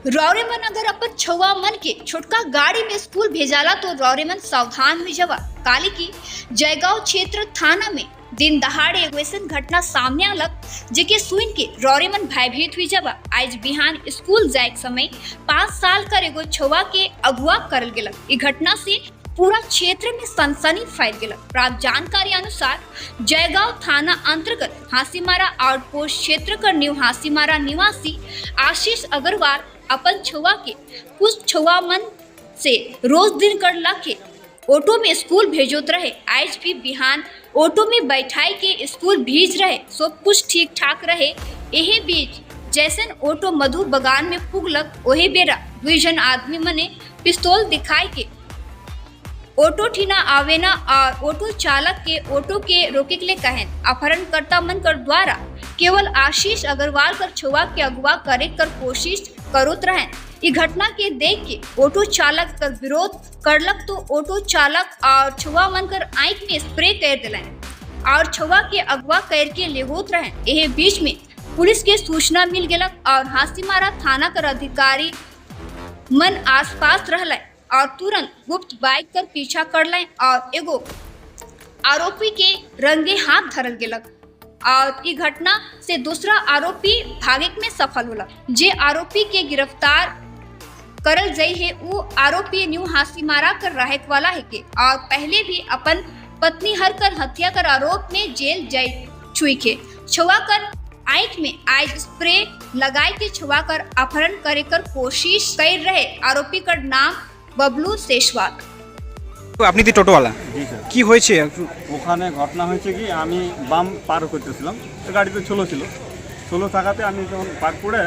रौरे मन अगर अपन छुआ मन के छोटका गाड़ी में स्कूल भेजाला तो रौरे मन सावधान हो जवा। काली की जयगांव क्षेत्र थाना में दिन दहाड़े एगो ऐसन घटना सामने आलक, जेके सुन के रौरे मन भयभीत हुई जवा। आज बिहान स्कूल जाए के समय 5 साल कर एगो छुआ के अगुआ करल गेलक। ई घटना से पूरा क्षेत्र में सनसनी फैल गेलक। प्राप्त जानकारी अनुसार जयगांव थाना अंतर्गत हासीमारा आउटपोस्ट क्षेत्र कर न्यू हासीमारा निवासी आशीष अग्रवाल अपन छुआ के कुछ छुआ मन से रोज दिन कर लाके ऑटो में स्कूल भेजोत रहे। आज भी बिहान ऑटो में बैठाई के स्कूल भेज रहे। सब कुछ ठीक ठाक रहे। यही बीच जैसन ऑटो मधु बगान में पुगलक, वही बेरा दुई जन आदमी मने पिस्तौल दिखाई के ऑटो ठीना आवेना और ऑटो चालक के ऑटो के रोके के लिए कहन। अपहरणकर्ता मन कर द्वारा केवल आशीष अग्रवाल कर छुआ के अगुआ करे कर कोशिश करोत रहन। ई घटना के देख के ऑटो चालक कर विरोध करलक तो ऑटो चालक और छुआ मन कर आंख में स्प्रे कर दिलन और छुआ के अगवा करके लेगोत रहन। यही बीच में पुलिस के सूचना मिल गेलक और हासीमारा थाना कर अधिकारी मन आसपास रहले और तुरंत गुप्त बाइक कर पीछा करले और एगो आरोपी के रंगे हाथ धरल गेलक और ई घटना से दूसरा आरोपी भागे में सफल होला। जे आरोपी के गिरफ्तार करल जई है, वो आरोपी न्यू हासीमारा कर रहे वाला है के और पहले भी अपन पत्नी हर कर हत्या कर आरोप में जेल जाई छुई के। छुआ कर आंख में आज स्प्रे लगाए के छुआ कर अपहरण करे कर कोशिश कर रहे आरोपी कर नाम बबलू शेषवाल। আপনি তো টোটোওয়ালা? জি স্যার। কি হয়েছে? ওখানে ঘটনা হয়েছে কি, আমি বাম পার করতেছিলাম, তো গাড়িতে ছোলো ছিল। ছোলো থাকাতে আমি যখন পার করে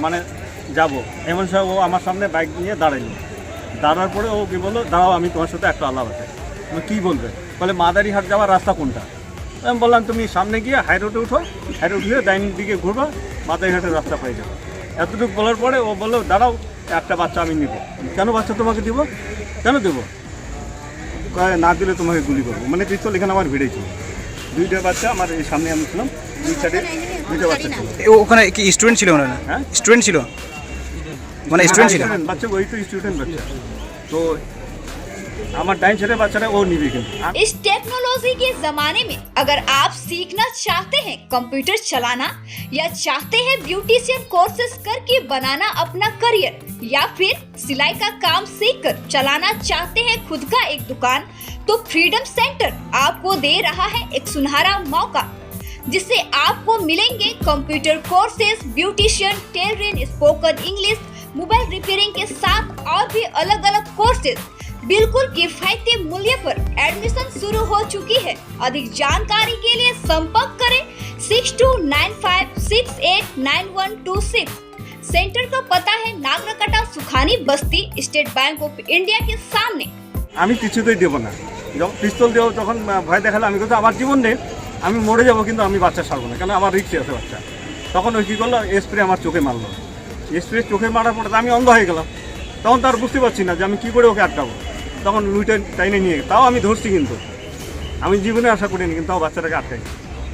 মানে যাব, এমন সময় ও আমার সামনে বাইক নিয়ে দাঁড়াইলো। দাঁড়ার পরে ও কি বললো, "দাঁড়াও, আমি তোমার সাথে একটা আলাপ আছে।" আমি, "কী বলবে?" বলে, "মাদারিহাট যাওয়ার রাস্তা কোনটা?" আমি বললাম, "তুমি সামনে গিয়ে হাই রোডে উঠো, হাই রোড উঠে ডাইন দিকে ঘুরবা, মাদারিহাটের রাস্তা পেয়ে যাবে।" এতটুকু বলার পরে ও বললো, "দাঁড়াও, একটা বাচ্চা আমি নিব।" "কেন বাচ্চা তোমাকে দিব? কেন দেবো?" কয়, "না দিলে তোমাকে গুলি করবো।" মানে পিস্তল এখানে আমার ভিড়েছিল। দুইটা বাচ্চা আমার এই সামনে, আমি ছিলাম, দুই সাইডে দুইটা বাচ্চা ছিল। ওখানে কি স্টুডেন্ট ছিল ওনারা? হ্যাঁ। স্টুডেন্ট ছিল, মানে স্টুডেন্ট ছিল? স্টুডেন্ট বাচ্চা, ওই তো স্টুডেন্ট বাচ্চা। তো আমার ডাইন সাইডের বাচ্চাটা ও নিবে কিন্তু इस टेक्नोलॉजी के जमाने में अगर आप सीखना चाहते हैं कंप्यूटर चलाना या चाहते हैं ब्यूटिशियन कोर्सेज करके बनाना अपना करियर या फिर सिलाई का काम सीखकर चलाना चाहते हैं खुद का एक दुकान, तो फ्रीडम सेंटर आपको दे रहा है एक सुनहरा मौका, जिससे आपको मिलेंगे computer courses, beautician, tailoring, spoken English, mobile repairing के साथ और भी अलग अलग कोर्सेज बिल्कुल किफायती मूल्य पर। एडमिशन शुरू हो चुकी है। अधिक जानकारी के लिए संपर्क करें 6295689126। सेंटर का पता है नागरकटा, सुखानी बस्ती, स्टेट बैंक ऑफ इंडिया के सामने। আমি কিছুতেই দেবো না। যখন পিস্তল দেবো, তখন ভয় দেখালে। আমি কিন্তু আমার জীবন নেই, আমি মরে যাবো, কিন্তু আমি বাচ্চা ছাড়বো না। কেন? আমার রিস্কে আছে বাচ্চা। তখন ওই কী করলো, স্প্রে আমার চোখে মারলো। স্প্রে চোখে মারার পরে তো আমি অন্ধ হয়ে গেলাম। তখন তো আর বুঝতে পারছি না যে আমি কী করে ওকে আটকাবো। তখন লুইটে টাইনে নিয়ে গেল। তাও আমি ধরছি, কিন্তু আমি জীবনে আশা করিনি, কিন্তু তাও বাচ্চাটাকে আটকাই।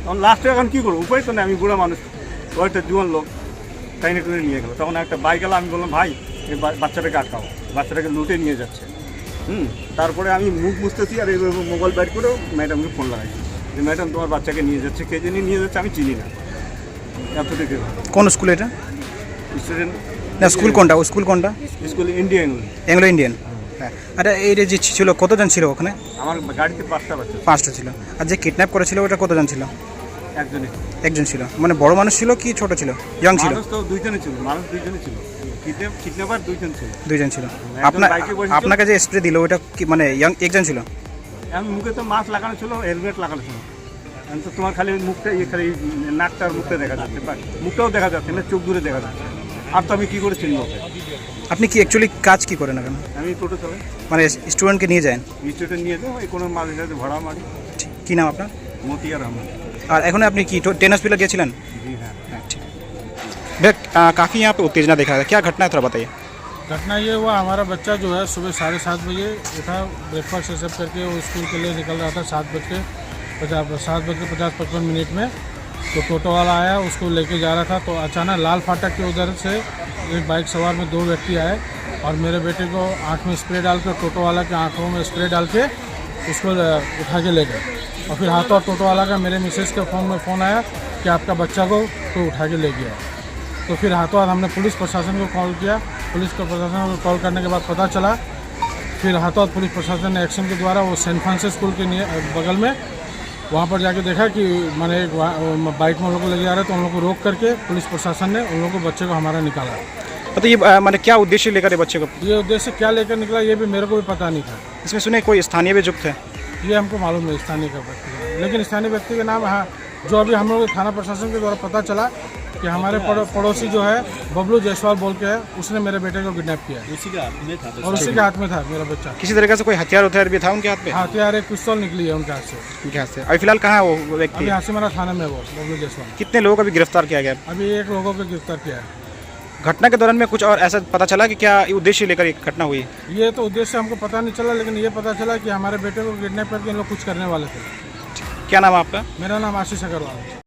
তখন লাস্টে এখন কী করবো, উপায় তো নেই। আমি বুড়া মানুষ, ও একটা জুয়ান লোক, টাইনে টুনে নিয়ে গেলো। তখন একটা বাইক এলো। আমি বললাম, "ভাই, এই বাচ্চাটাকে আটকাও, বাচ্চাটাকে লুটে নিয়ে যাচ্ছে।" তারপরে আমি মুখ মুছতেছি আর এইভাবে মোবাইল বাইর করেও ম্যাডামকে ফোন লাগাইছি যে, "ম্যাডাম, তোমার বাচ্চাকে নিয়ে যাচ্ছে, কে জানি নিয়ে যাচ্ছে, আমি চিনি না।" এতটুকু। কোন স্কুল এটা? স্টুডেন্ট। না, স্কুল কোনটা? ও স্কুল কোনটা? School Indian. অ্যাংলো ইন্ডিয়ান, হ্যাঁ। আচ্ছা, এই যে ছিল, কতজন ছিল ওখানে? আমার গাড়িতে পাঁচটা বাচ্চা। পাঁচটা ছিল। আর যে কিডন্যাপ করেছিল, ওটা কতজন ছিল? একজনই। একজন ছিল। মানে বড় মানুষ ছিল কি ছোট ছিল, ইয়াং ছিল? মানুষ তো দুইজনে ছিল, মানুষ দুইজনে ছিল। কিডন্যাপার দুইজন ছিল। দুইজন ছিল। একজন আপনার বাইকে বসেছিল। আপনাকে যে স্প্রে দিল, ওটা কি মানে ইয়াং একজন ছিল? এখন মুখে তো মাস্ক লাগানো ছিল, হেলমেট লাগানো ছিল। এখন তো তোমার খালি মুখটা, ইয়ে, খালি নাকটার মুখটা দেখা যাচ্ছে বা মুখটাও দেখা যাচ্ছে না, চোখ দূরে দেখা যাচ্ছে। আর তো আমি কী করে চিনব ওকে? আপনি কি অ্যাকচুয়ালি কাজ কি করেন এখন? আমি টোটো চালাই। মানে স্টুডেন্টকে নিয়ে যান? স্টুডেন্ট নিয়ে যাও, এই কোনো মাঝে সাঝে ভাড়া মারি। ঠিক। কী নাম আপনার? মতিয়ার রহমান। আর এখন আপনি কি টেন হসপিটাল গিয়েছিলেন? জি হ্যাঁ। हाँ, ठीक। भैया, काफ़ी यहाँ पे उत्तेजना देखा है, क्या घटना है, थोड़ा बताइए। घटना ये हुआ, हमारा बच्चा जो है सुबह 7:30 बजे उठा, ब्रेकफास्ट ये सब करके वो स्कूल के लिए निकल रहा था। 7 बज के 50 7 बज के 50 55 मिनट में। तो टोटो वाला आया, उसको लेके जा रहा था। तो अचानक लाल फाटक के उधर से एक बाइक सवार में दो व्यक्ति आए और मेरे बेटे को आँख में स्प्रे डाल के, टोटो वाला के आँखों में स्प्रे डाल के उसको उठा के ले गए। और फिर हाथों हाथ टोटो वाला का मेरे मिसेज के फ़ोन में फ़ोन आया कि आपका बच्चा को तो उठा के ले गया। तो फिर हाथों हाथ हमने पुलिस प्रशासन को कॉल किया। पुलिस को प्रशासन को कॉल करने के बाद पता चला, फिर हाथों हाथ पुलिस प्रशासन ने एक्शन के द्वारा वो सेंट फ्रांसिस स्कूल के बगल में वहाँ पर जाके देखा कि मैंने एक बाइक में उन लोग को ले जा रहे, तो उन लोग को रोक करके पुलिस प्रशासन ने उन लोगों को, बच्चे को हमारा निकाला। मतलब ये माने क्या उद्देश्य लेकर ये बच्चे को? ये उद्देश्य क्या लेकर निकला, ये भी मेरे को भी पता नहीं था। इसमें सुने कोई स्थानीय भी युक्त है? ये हमको मालूम नहीं स्थानीय का व्यक्ति का। लेकिन स्थानीय व्यक्ति का नाम, हाँ, जो अभी हम लोग थाना प्रशासन के द्वारा पता चला कि हमारे पड़ोसी जो है बबलू जायसवाल बोल के है, उसने मेरे बेटे को किडनैप किया है। उसी के हाथ में था? और उसी के हाथ में था मेरा बच्चा। किसी तरीके से कोई हथियार उथियार भी था उनके हाथ पे? हथियार, एक पिस्तौल निकली है उनके हाथ से। उनके हाथ से। अभी फिलहाल कहाँ है वो व्यक्ति? अभी हासीमारा थाना में है वो बबलू जायसवाल। कितने लोगों को अभी गिरफ्तार किया गया? अभी एक लोगों को गिरफ्तार किया है। घटना के दौरान में कुछ और ऐसा पता चला कि क्या उद्देश्य लेकर ये घटना हुई? ये तो उद्देश्य हमको पता नहीं चला, लेकिन ये पता चला कि हमारे बेटे को किडनैप करके इन लोग कुछ करने वाले थे। क्या नाम है आपका? मेरा नाम आशीष अग्रवाल है।